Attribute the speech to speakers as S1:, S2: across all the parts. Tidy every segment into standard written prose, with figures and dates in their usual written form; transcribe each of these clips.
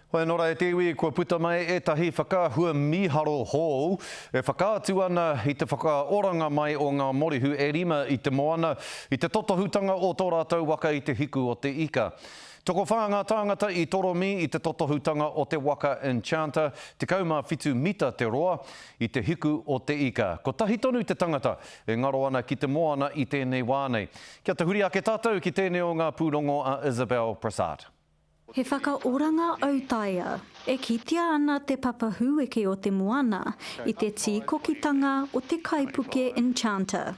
S1: Hoi anō rā e te iwi, kua puta mai ētahi whakaahua mīharo hou e whakaatu ana i te whakaoranga mai o ngā morihu e rima i te moana i te totohutanga o tō rātou waka i te hiku o te ika. Tokowhā ngā tāngata i toromi i te totohutanga o te waka Enchanter, 17 mita te roa, i te hiku o te ika. Kotahi tonu te tangata e ngaro ana ki te moana i tēnei wā nei. Kia tahuri ake tātou ki tēnei o ngā pūrongo a Isabel Prasad.
S2: He whakaoranga autaia. E kitea ana te papa hueke o te moana i te tīkokitanga o te kaipuke Enchanter.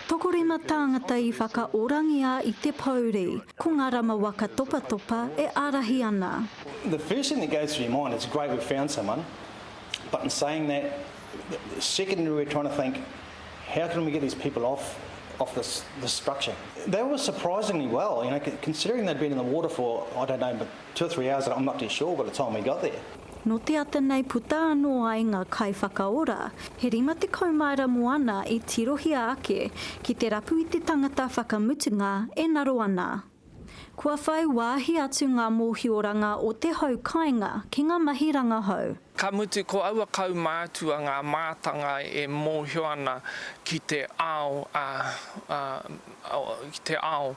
S2: Tokorima tāngata i whakaorangia i te pouri, ko ngā rama waka topatopa e ārahi ana.
S3: The first thing that goes through your mind is great we've found someone, but in saying that, secondary we're trying to think how can we get these people off off this this structure. They were surprisingly well, you know, considering they'd been in the water for, I don't know, but two or three hours, I'm not too sure by the time we got there.
S2: Nō te ata nei puta anō ai ngā kaiwhakaora, he 50 maera moana i tirohia ake ki te rapu i te tangata whakamutunga e ngaro ana. Kua whai wāhi atu ngā mōhioranga o te hau kāinga ki ngā mahi rangahau.
S4: Ka mutu, ko aua kaumātua ngā mātanga e mōhio ana ki te ao, ki te ao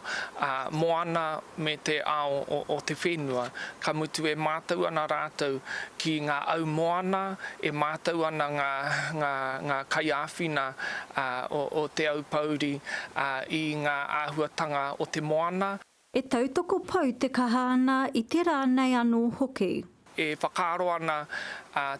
S4: moana me te ao o te whenua. Ka mutu, e mātau ana rātou ki ngā au moana, e mātau ana ngā, ngā, ngā kaiāwhina o Te Aupōuri i ngā āhuatanga o te moana.
S2: E tautoko pou te kaha ana i te rā nei anō hoki.
S4: E whakaaro ana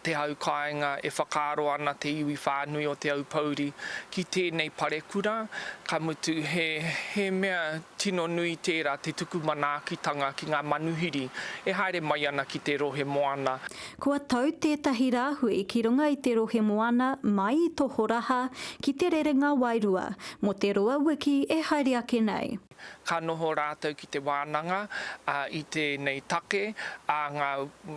S4: te hau kāinga, e whakaaro ana te iwi whānui o Te Aupōuri ki tēnei parekura, ka mutu he, he mea tino nui tērā te tuku manaakitanga ki ngā manuhiri e haere mai ana ki te rohe moana.
S2: Kua tau tētahi rāhui ki runga i te rohe moana mai i Tohoraha ki Te Rerenga Wairua mō te roa wiki e haere ake nei.
S4: Ka noho rātou ki te wānanga i tēnei take ā ngā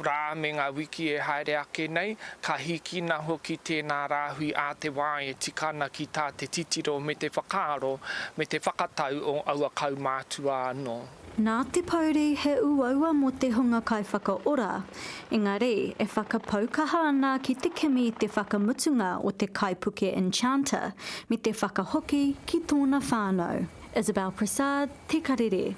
S4: rā me ngā wiki e haere ake nei, ka hīkina hoki tēnā rāhui ā te wā e tika ana ki tā te titiro me te whakaaro me te whakatau o aua kaumātua anō.
S2: Nā
S4: te
S2: pouri he uaua mō te hunga kaiwhakaora, engari e whakapau kaha ana ki te kimi i te whakamutunga o te kaipuke Enchanter me te whakahoki ki tōna whānau. Isabel Prasad, Te Karere.